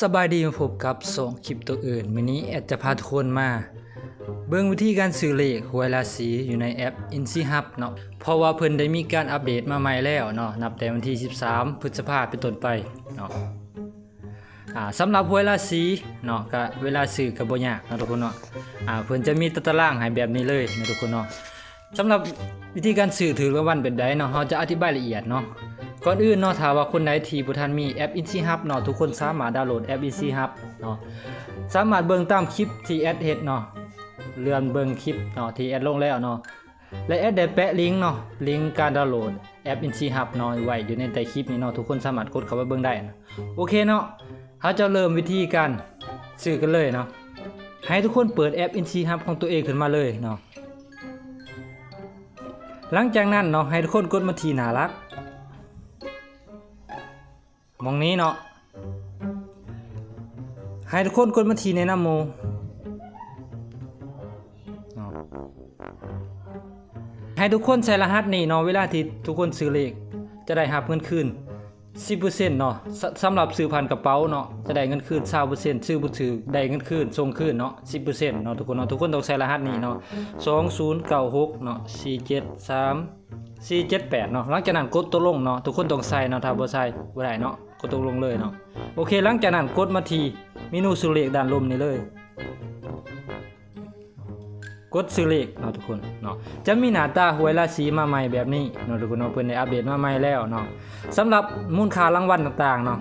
ສະບາຍດີ ມາພົບກັບຊ່ອງຄລິບໂຕອື່ນ. ມື້ນີ້ແອດຈະພາທຸກຄົນມາເບິ່ງວິທີການຊື້ເລກຫວຍລາສີຢູ່ໃນແອັບ Insi Hub ເນາະ, ເພາະວ່າເພິ່ນໄດ້ມີການອັບເດດມາໃໝ່ແລ້ວເນາະ, ນັບແຕ່ວັນທີສິບສາມ ພຶດສະພາເປັນຕົ້ນໄປເນາະ. ອ່າ ສຳລັບຫວຍລາສີເນາະ ກະເວລາຊື້ກະບໍ່ຍາກເນາະທຸກຄົນເນາະ. ອ່າ ເພິ່ນຈະມີຕາຕະລາງໃຫ້ແບບນີ້ເລີຍເນາະທຸກຄົນເນາະ. ສຳລັບວິທີການຊື້ຖືກລາງວັນແບບໃດເນາະ ເຮົາຈະອະທິບາຍລະອຽດເນາະ. ກ່ອນອື່ນເນາະ ຖ້າວ່າຄົນໃດທີ່ບໍ່ທັນມີແອັບ Insi Hub ເນາະ ທຸກຄົນສາມາດດາວໂຫຼດແອັບ Insi Hub ເນາະ, ສາມາດເບິ່ງຕາມຄລິບທີ່ແອດເຮັດເນາະ, ເລື່ອນເບິ່ງຄລິບເນາະທີ່ແອດລົງແລ້ວເນາະ. ແລະ ແອດໄດ້ແປະລິງເນາະ, ລິງການດາວໂຫຼດແອັບ Insi Hub ເນາະ ໄວ້ຢູ່ໃນໃຕ້ຄລິບນີ້ເນາະ, ທຸກຄົນສາມາດກົດເຂົ້າໄປເບິ່ງໄດ້ເນາະ. ໂອເຄເນາະ, ເຮົາຈະເລີ່ມວິທີການຊື້ກັນເລີຍເນາະ. ໃຫ້ທຸກຄົນເປີດແອັບ Insi Hub ຂອງຕົວເອງຂຶ້ນມາເລີຍເນາະ. ຫຼັງຈາກນັ້ນເນາະ ໃຫ້ທຸກຄົນກົດມາທີ່ໜ້າຫຼັກ ໝ່ອງນີ້ເນາະ, ໃຫ້ທຸກຄົນກົດມາທີ່ແນະນຳໝູ່ເນາະ. ໃຫ້ທຸກຄົນໃສ່ລະຫັດນີ້ເນາະ, ເວລາທີ່ທຸກຄົນຊື້ເລກຈະໄດ້ຮັບເງິນຄືນສິບເປີເຊັນເນາະ. ສ- ສຳລັບຊື້ຜ່ານກະເປົາເນາະ ຈະໄດ້ເງິນຄືນຊາວເປີເຊັນ, ຊື້ບໍ່ຖືກໄດ້ເງິນຄືນ ສົ່ງຄືນເນາະ ສິບເປີເຊັນເນາະທຸກຄົນເນາະ. ທຸກຄົນຕ້ອງໃສ່ລະຫັດນີ້ເນາະ, ສອງສູນເກົ້າຫົກເນາະ ສີ່ເຈັດສາມ ສີ່ເຈັດແປດເນາະ. ຫຼັງຈາກນັ້ນກົດຕົກລົງເນາະ, ທຸກຄົນຕ້ອງໃສ່ເນາະ, ຖ້າບໍ່ໃສ່ບໍ່ໄດ້ເນາະ, ກົດຕົກລົງເລີຍເນາະ. ໂອເຄ, ຫຼັງຈາກນັ້ນກົດມາທີ່ເມນູຊື້ເລກດ້ານລຸ່ມນີ້ເລີຍ, ກົດຊື້ເລກເນາະທຸກຄົນເນາະ. ຈະມີໜ້າຕາຫວຍລາສີມາໃໝ່ແບບນີ້ເນາະທຸກຄົນເນາະ, ເພິ່ນໄດ້ອັບເດດມາໃໝ່ແລ້ວເນາະ. ສຳລັບມູນຄ່າລາງວັນຕ່າງໆເນາະ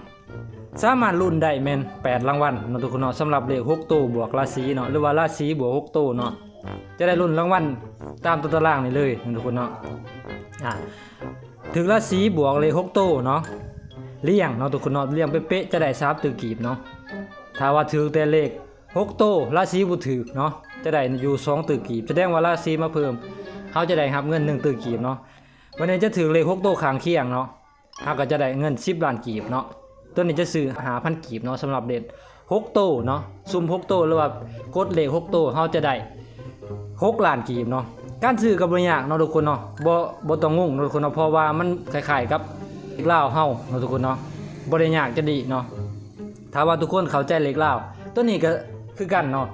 ສາມາດລຸ້ນໄດ້ແມ່ນແປດລາງວັນເນາະທຸກຄົນເນາະ, ສຳລັບເລກຫົກໂຕບວກລາສີເນາະ ຫຼືວ່າລາສີບວກຫົກໂຕເນາະ, ຈະໄດ້ລຸ້ນລາງວັນຕາມຕົວຕາລາງນີ້ເລີຍເນາະທຸກຄົນເນາະ. ອ່າ ຖືກລາສີບວກເລກຫົກໂຕເນາະ ລ້ຽງເນາະທຸກຄົນເນາະ, ລ້ຽງເປະໆ ຈະໄດ້ສາມຕື້ກີບເນາະ. ຖ້າວ່າຖືກແຕ່ເລກຫົກໂຕ ລາສີບໍ່ຖືກເນາະ ຈະໄດ້ຢູ່ສອງຕື້ກີບ, ສະແດງວ່າລາສີມາເພີ່ມ ເຮົາຈະໄດ້ຮັບເງິນໜຶ່ງຕື້ກີບເນາະ. ບັດນີ້ຈະຖືກເລກຫົກໂຕຂ້າງຄຽງເນາະ ເຮົາກໍຈະໄດ້ເງິນສິບລ້ານກີບເນາະ. ຕົວນີ້ຈະຊື້ຫ້າພັນກີບເນາະ, ສຳລັບເລກຫົກໂຕເນາະ, ຊຸ່ມຫົກໂຕ ຫຼືວ່າກົດເລກຫົກໂຕ ເຮົາຈະໄດ້ຫົກລ້ານກີບເນາະ. ການຊື້ກໍບໍ່ໄດ້ຍາກເນາະທຸກຄົນເນາະ, ບໍ່ ບໍ່ຕ້ອງງົງເນາະທຸກຄົນເນາະ, ເພາະວ່າມັນຄ້າຍໆກັບເລກລາວເຮົາເນາະທຸກຄົນເນາະ, ບໍ່ໄດ້ຍາກຈະດີເນາະ. ຖ້າວ່າທຸກຄົນເຂົ້າໃຈເລກລາວ ຕົວນີ້ກໍຄືກັນເນາະ,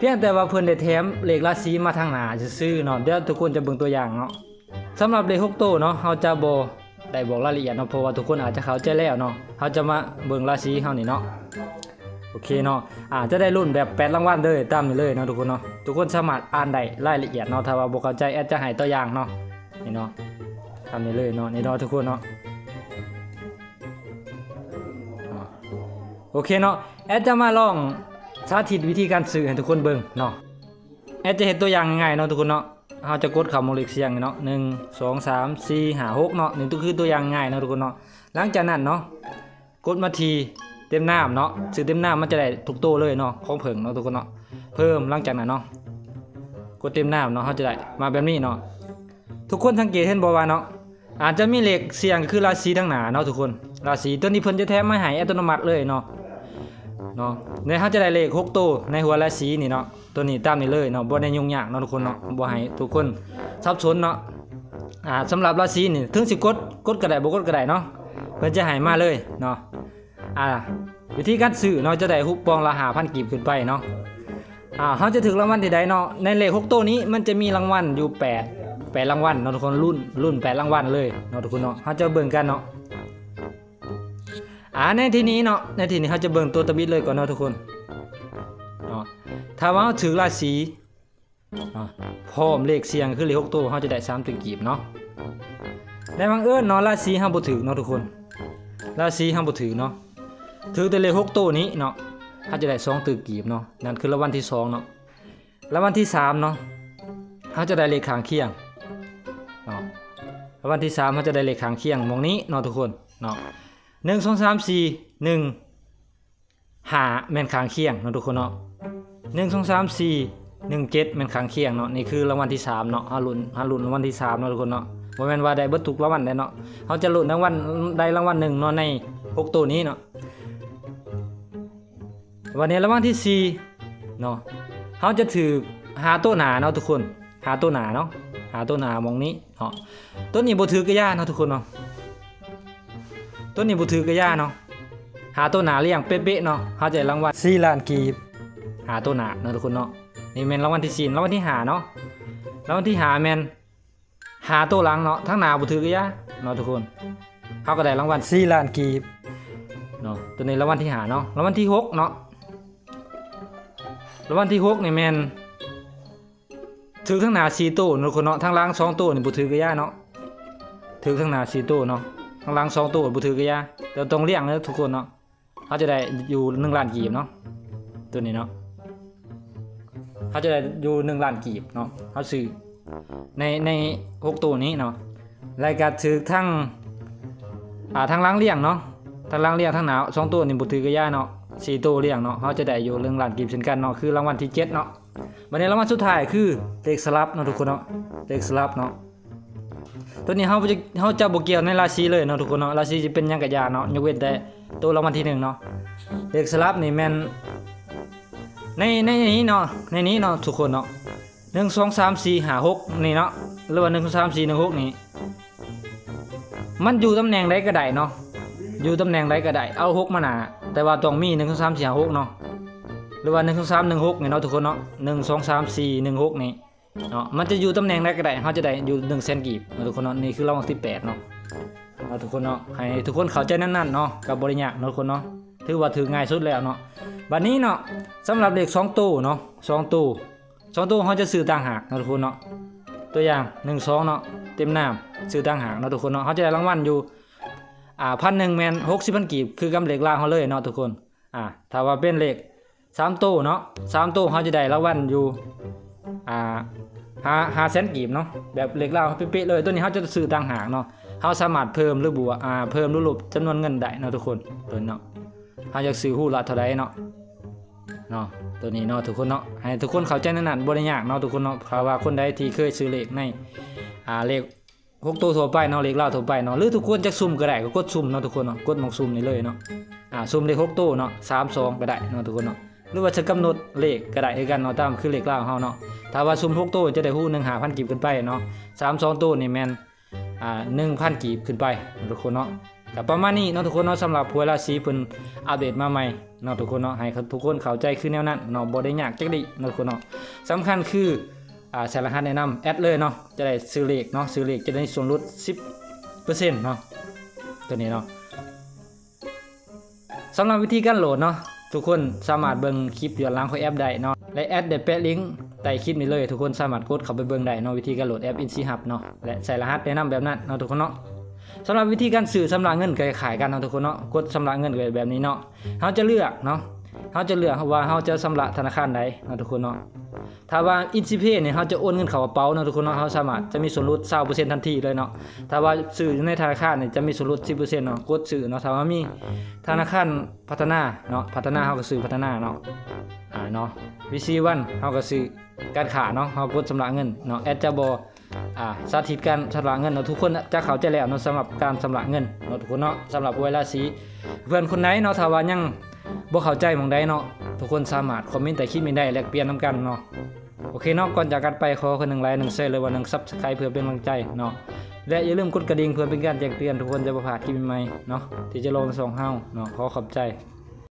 ພຽງແຕ່ວ່າເພິ່ນໄດ້ແຖມເລກລາສີມາທາງໜ້າຊື່ໆເນາະ. ດຽວທຸກຄົນຈະເບິ່ງຕົວຢ່າງເນາະ. ສຳລັບເລກຫົກໂຕເນາະ ເຮົາຈະບໍ່ໄດ້ບອກລາຍລະອຽດເນາະ ເພາະວ່າທຸກຄົນອາດຈະເຂົ້າໃຈແລ້ວເນາະ. ເຮົາຈະມາເບິ່ງລາສີເຮົານີ້ເນາະ. ໂອເຄເນາະ, ອາ ຈະໄດ້ລຸ້ນແບບແປດລາງວັນເລີຍ ຕາມນີ້ເລີຍເນາະທຸກຄົນເນາະ. ທຸກຄົນສາມາດອ່ານໄດ້ລາຍລະອຽດເນາະ, ຖ້າວ່າບໍ່ເຂົ້າໃຈແອດຈະໃຫ້ຕົວຢ່າງເນາະ. ນີ້ເນາະ, ຕາມນີ້ເລີຍເນາະ, ນີ້ເນາະທຸກຄົນເນາະ. ໂອເຄເນາະ, ແອດຈະມາລອງສາທິດວິທີການຊື້ໃຫ້ທຸກຄົນເບິ່ງເນາະ. ແອດຈະເຮັດຕົວຢ່າງງ່າຍໆເນາະທຸກຄົນເນາະ. ເຮົາຈະກົດເຂົ້າໝົດເລກສ່ຽງເນາະ, ໜຶ່ງ ສອງ ສາມ ສີ່ ຫ້າ ຫົກເນາະ. ນີ້ຄືຕົວຢ່າງງ່າຍເນາະທຸກຄົນເນາະ. ຫຼັງຈາກນັ້ນເນາະ ກົດມາທີ່ເຕັມນ້ຳເນາະ, ຊື່ເຕັມນ້ຳມັນຈະໄດ້ທຸກໂຕເລີຍເນາະ, ຂອງເຜິ້ງເນາະທຸກຄົນເນາະ. ເພີ່ມ, ຫຼັງຈາກນັ້ນເນາະ ກົດເຕັມນ້ຳເນາະ, ເຮົາຈະໄດ້ມາແບບນີ້ເນາະ. ທຸກຄົນສັງເກດເຫັນບໍ່ວ່າເນາະ ອາດຈະມີເລກສ່ຽງ ຄືລາສີທາງໜ້າເນາະທຸກຄົນ. ລາສີຕົວນີ້ເພິ່ນຈະແຖມມາໃຫ້ອັດຕະໂນມັດເລີຍເນາະ, ເນາະ. ແລ້ວເຮົາຈະໄດ້ເລກຫົກໂຕໃນຫົວລາສີນີ້ເນາະ, ຕົວນີ້ຕາມນີ້ເລີຍເນາະ, ບໍ່ໄດ້ຫຍຸ້ງຍາກເນາະທຸກຄົນເນາະ, ບໍ່ໃຫ້ທຸກຄົນສັບສົນເນາະ. ອາ ສຳລັບລາສີນີ້ ເຖິງຊິກົດ ກົດກໍໄດ້ ບໍ່ກົດກໍໄດ້ເນາະ, ເພິ່ນຈະໃຫ້ມາເລີຍເນາະ. ອາ ວິທີການຊື້ເນາະ ຈະໄດ້ຮູບປອງລະຫ້າພັນກີບຂຶ້ນໄປເນາະ. ອາ ເຮົາຈະຖືກລາງວັນທີ່ໃດເນາະ? ໃນເລກຫົກໂຕນີ້ມັນຈະມີລາງວັນຢູ່ແປດ ແປດລາງວັນເນາະທຸກຄົນ, ລຸ້ນ ລຸ້ນແປດລາງວັນເລີຍເນາະທຸກຄົນເນາະ. ເຮົາຈະເບິ່ງກັນເນາະ. ອາ ໃນທີ່ນີ້ເນາະ ໃນທີ່ນີ້ເຮົາຈະເບິ່ງຕົວຕຳອິດເລີຍກ່ອນເນາະທຸກຄົນເນາະ. ຖ້າວ່າເຮົາຖືກລາສີ ເນາະ ພ້ອມເລກສ່ຽງຄືເລກຫົກໂຕ ເຮົາຈະໄດ້ສາມຕື້ກີບເນາະ. ແຕ່ບັງເອີນເນາະ ລາສີເຮົາບໍ່ຖືກເນາະທຸກຄົນ, ລາສີເຮົາບໍ່ຖືກເນາະ, ຖືກແຕ່ເລກຫົກໂຕນີ້ເນາະ ເຮົາຈະໄດ້ສອງຕື້ກີບເນາະ. ນັ້ນຄືລາງວັນທີສອງເນາະ. ລາງວັນທີສາມເນາະ ເຮົາຈະໄດ້ເລກຂ້າງຄຽງເນາະ. ລາງວັນທີສາມເຮົາຈະໄດ້ເລກຂ້າງຄຽງໝ່ອງນີ້ເນາະທຸກຄົນເນາະ. ໜຶ່ງ ສອງ ສາມ ສີ່ ໜຶ່ງ ຫ້າ ແມ່ນຂ້າງຄຽງເນາະທຸກຄົນເນາະ, ໜຶ່ງ ສອງ ສາມ ສີ່ ໜຶ່ງ ເຈັດ ແມ່ນຂ້າງຄຽງເນາະ. ນີ້ຄືລາງວັນທີສາມເນາະ, ເຮົາລຸ້ນ ເຮົາລຸ້ນລາງວັນທີສາມເນາະທຸກຄົນເນາະ. ບໍ່ແມ່ນວ່າໄດ້ເບິດທຸກລາງວັນໄດ້ເນາະ, ເຮົາຈະລຸ້ນລາງວັນໃດລາງວັນໜຶ່ງເນາະ ໃນຫົກໂຕນີ້ເນາະ. ວັນນີ້ລາງວັນທີສີ່ເນາະ ເຮົາຈະຖືກຫ້າໂຕໜ້າເນາະທຸກຄົນ, ຫ້າໂຕໜ້າເນາະ, ຫ້າໂຕໜ້າໝ່ອງນີ້ເນາະ. ໂຕນີ້ບໍ່ຖືກກະຢ່າເນາະທຸກຄົນເນາະ, ໂຕນີ້ບໍ່ຖືກກະຢ່າເນາະ, ຫ້າໂຕໜ້າລ້ຽງເປະໆເນາະ ເຮົາຈະໄດ້ລາງວັນສີ່ລ້ານກີບ ຫ້າໂຕໜ້າເນາະທຸກຄົນເນາະ. ນີ້ແມ່ນລາງວັນທີສີ່. ລາງວັນທີຫ້າເນາະ ລາງວັນທີຫ້າແມ່ນຫ້າໂຕຫຼັງເນາະ ທັງໜ້າບໍ່ຖືກກະຢ່າເນາະທຸກຄົນ ເຮົາກະໄດ້ລາງວັນສີ່ລ້ານກີບເນາະ. ໂຕນີ້ລາງວັນທີຫ້າເນາະ. ລາງວັນທີຫົກເນາະ ລາງວັນທີຫົກນີ້ແມ່ນ ຖືກທັງໜ້າສີ່ໂຕເນາະທຸກຄົນເນາະ ທັງຫຼັງສອງໂຕນີ້ບໍ່ຖືກກະຢ່າເນາະ. ຖືກທັງໜ້າສີ່ໂຕເນາະ ທັງຫຼັງສອງໂຕບໍ່ຖືກກະຢ່າ ແຕ່ຕ້ອງລ້ຽງເດີທຸກຄົນເນາະ. ເຮົາຈະໄດ້ຢູ່ໜຶ່ງລ້ານກີບເນາະ ໂຕນີ້ເນາະ ເຮົາຈະໄດ້ຢູ່ໜຶ່ງລ້ານກີບເນາະ ເຮົາຊື້ໃນ ໃນຫົກໂຕນີ້ເນາະ. ແລ້ວກະຖືກທັງ ອ່າ ທັງຫຼັງລ້ຽງເນາະ ທັງຫຼັງລ້ຽງ ທັງໜ້າສອງໂຕນີ້ບໍ່ຖືກກະຢ່າເນາະ ສີ່ໂຕລ້ຽງເນາະ ເຮົາຈະໄດ້ຢູ່ໜຶ່ງລ້ານກີບເຊັ່ນກັນເນາະ ຄືລາງວັນທີເຈັດເນາະ. ບາດນີ້ລາງວັນສຸດທ້າຍຄືເລກສະຫຼັບເນາະທຸກຄົນເນາະ ເລກສະຫຼັບເນາະ. ໂຕນີ້ເຮົາຈະ ເຮົາຈະບໍ່ກ່ຽວໃນລາຊີເລີຍເນາະທຸກຄົນເນາະ ລາຊີຈະເປັນຫຍັງກະຢ່າເນາະ ຍົກເວັ້ນແຕ່ໂຕລາງວັນທີໜຶ່ງເນາະ. ເລກສະຫຼັບນີ້ແມ່ນໃນ ໃນນີ້ເນາະ ໃນນີ້ເນາະທຸກຄົນເນາະ ໜຶ່ງ ສອງ ສາມ ສີ່ ຫ້າ ຫົກນີ້ເນາະ ຫຼືວ່າ ໜຶ່ງ ສອງ ສາມ ສີ່ ໜຶ່ງ ຫົກ ນີ້ ມັນຢູ່ຕຳແໜ່ງໃດກະໄດ້ເນາະ ຢູ່ຕຳແໜ່ງໃດກະໄດ້ ເອົາຫົກມາໜ້າ ແຕ່ວ່າຕ້ອງມີ ໜຶ່ງ ສອງ ສາມ ສີ່ ຫ້າ ຫົກ ເນາະ ຫຼືວ່າ ໜຶ່ງ ສອງ ສາມ ໜຶ່ງ ຫົກ ນີ້ເນາະທຸກຄົນເນາະ ໜຶ່ງ ສອງ ສາມ ສີ່ ໜຶ່ງ ຫົກ ນີ້ເນາະ ມັນຈະຢູ່ຕຳແໜ່ງໃດກະໄດ້ ເຮົາຈະໄດ້ຢູ່ໜຶ່ງແສນກີບເນາະທຸກຄົນເນາະ. ນີ້ຄືລາງວັນທີແປດເນາະ ເນາະທຸກຄົນເນາະ ໃຫ້ທຸກຄົນເຂົ້າໃຈແນວນັ້ນເນາະ ກະບໍ່ໄດ້ຍາກເນາະທຸກຄົນເນາະ ຖືວ່າຖືກງ່າຍສຸດແລ້ວເນາະ. ບາດນີ້ເນາະ ສຳລັບເລກສອງໂຕເນາະ ສອງໂຕ ສອງໂຕເຮົາຈະຊື້ຕ່າງຫາກເນາະທຸກຄົນເນາະ ຕົວຢ່າງ ໜຶ່ງ ສອງ ເນາະ ເຕັມນ້ຳ ຊື້ຕ່າງຫາກເນາະທຸກຄົນເນາະ ເຮົາຈະໄດ້ລາງວັນຢູ່ ອ່າ ພັນໜຶ່ງ ແມ່ນຫົກສິບພັນກີບ ຄືກັບເລກລາວເຮົາເລີຍເນາະທຸກຄົນ. ອ່າ ຖ້າວ່າເປັນເລກສາມໂຕເນາະ ສາມໂຕເຮົາຈະໄດ້ລາງວັນຢູ່ ອ່າ ຫ້າ ຫ້າແສນກີບເນາະ ແບບເລກລາວເປະໆເລີຍ. ໂຕນີ້ເຮົາຈະຊື້ຕ່າງຫາກເນາະ ເຮົາສາມາດເພີ່ມ ຫຼື ບວກ ອ່າ ເພີ່ມ ຫຼື ລົບຈຳນວນເງິນໄດ້ເນາະທຸກຄົນ ໂຕນີ້ເນາະ ເຮົາຢາກຊື້ຄູ່ລະເທົ່າໃດເນາະ ເນາະ ໂຕນີ້ເນາະທຸກຄົນເນາະ ໃຫ້ທຸກຄົນເຂົ້າໃຈແນວນັ້ນ ບໍ່ໄດ້ຍາກເນາະທຸກຄົນເນາະ. ຖ້າວ່າຄົນໃດທີ່ເຄີຍຊື້ເລກໃນ ອ່າ ເລກຫົກໂຕທົ່ວໄປເນາະ ເລກລາວທົ່ວໄປເນາະ ຫຼືທຸກຄົນຈັກສຸ່ມກະໄດ້ ກະກົດສຸ່ມເນາະທຸກຄົນເນາະ ກົດໝ່ອງສຸ່ມນີ້ເລີຍເນາະ. ອ່າ ສຸ່ມເລກຫົກໂຕເນາະ ສາມສອງກະໄດ້ເນາະທຸກຄົນເນາະ ຫຼືວ່າຈະກຳນົດເລກກະໄດ້ຄືກັນເນາະ ຕາມຄືເລກລາວເຮົາເນາະ. ຖ້າວ່າສຸ່ມຫົກໂຕຈະໄດ້ຮູ້ໜຶ່ງ ຫ້າພັນກີບຂຶ້ນໄປເນາະ ສາມສອງໂຕນີ້ແມ່ນ ອ່າ ໜຶ່ງພັນກີບຂຶ້ນໄປເນາະທຸກຄົນເນາະ. ກະປະມານນີ້ເນາະທຸກຄົນເນາະ ສຳລັບຫວຍລາຊີເພິ່ນອັບເດດມາໃໝ່ເນາະທຸກຄົນເນາະ ໃຫ້ທຸກຄົນເຂົ້າໃຈຄືແນວນັ້ນເນາະ ບໍ່ໄດ້ຍາກຈັກດີ້ເນາະທຸກຄົນເນາະ. ສຳຄັນຄື ອ່າ ໃສ່ລະຫັດແນະນຳແອັດເລີຍເນາະ ຈະໄດ້ຊື້ເລກເນາະ ຊື້ເລກຈະໄດ້ສ່ວນຫຼຸດສິບເປີເຊັນເນາະ ໂຕນີ້ເນາະ. ສຳລັບວິທີການໂຫຼດເນາະ ທຸກຄົນສາມາດເບິ່ງຄລິບຍ້ອນຫຼັງຂອງແອັບໄດ້ເນາະ ແລະ ແອັດໄດ້ແປະລິງໃຕ້ຄລິບນີ້ເລີຍ ທຸກຄົນສາມາດກົດເຂົ້າໄປເບິ່ງໄດ້ເນາະ ວິທີການໂຫຼດແອັບ InSheet Hub ເນາະ ແລະ ໃສ່ລະຫັດແນະນຳແບບນັ້ນເນາະທຸກຄົນເນາະ. ສຳລັບວິທີການຊື້ຊຳລະເງິນກະຄ້າຍໆກັນເນາະທຸກຄົນເນາະ ກົດຊຳລະເງິນກະແບບນີ້ເນາະ ເຮົາຈະເລືອກເນາະ ເຮົາຈະເລືອກວ່າເຮົາຈະຊຳລະທະນາຄານໃດເນາະທຸກຄົນເນາະ. ຖ້າວ່າ InSheet Pay ນີ້ ເຮົາຈະໂອນເງິນເຂົ້າກະເປົາເນາະທຸກຄົນເນາະ ເຮົາສາມາດຈະມີສ່ວນຫຼຸດຊາວເປີເຊັນທັນທີເລີຍເນາະ. ຖ້າວ່າຊື້ຢູ່ໃນທະນາຄານນີ້ ຈະມີສ່ວນຫຼຸດສິບເປີເຊັນເນາະ ກົດຊື້ເນາະ. ຖ້າວ່າມີທະນາຄານພັດທະນາເນາະ ພັດທະນາ ເຮົາກະຊື້ພັດທະນາເນາະ ອ່າ ເນາະ ວີຊີວັນ ເຮົາກະຊື້ການຄ້າເນາະ ເຮົາກົດຊຳລະເງິນເນາະ ແອັດຈະບໍ່ ອ່າ ສາທິດການຊຳລະເງິນເນາະ ທຸກຄົນຈະເຂົ້າໃຈແລ້ວເນາະ ສຳລັບການຊຳລະເງິນເນາະທຸກຄົນເນາະ. ສຳລັບຫວຍລາຊີ ເພື່ອນຄົນໃດເນາະ ຖ້າວ່າຍັງບໍ່ເຂົ້າໃຈໝ່ອງໃດເນາະ ທຸກຄົນສາມາດຄອມເມັນໃຕ້ຄລິບນີ້ໄດ້ ແລກປ່ຽນນຳກັນເນາະ. ໂອເຄເນາະ ກ່ອນຈາກກັນໄປ ຂໍຄົນໜຶ່ງໄລຄ໌ ໜຶ່ງແຊຣ ຫຼືວ່າໜຶ່ງຊັບສະໄຄຣບ໌ ເພື່ອເປັນກຳລັງໃຈເນາະ ແລະ ຢ່າລືມກົດກະດິ່ງເພື່ອເປັນການແຈ້ງເຕືອນ ທຸກຄົນຈະບໍ່ພາດຄລິບໃໝ່ໆເນາະ ທີ່ຈະລົງໃນຊ່ອງເຮົາເນາະ. ຂໍຂອບໃຈ.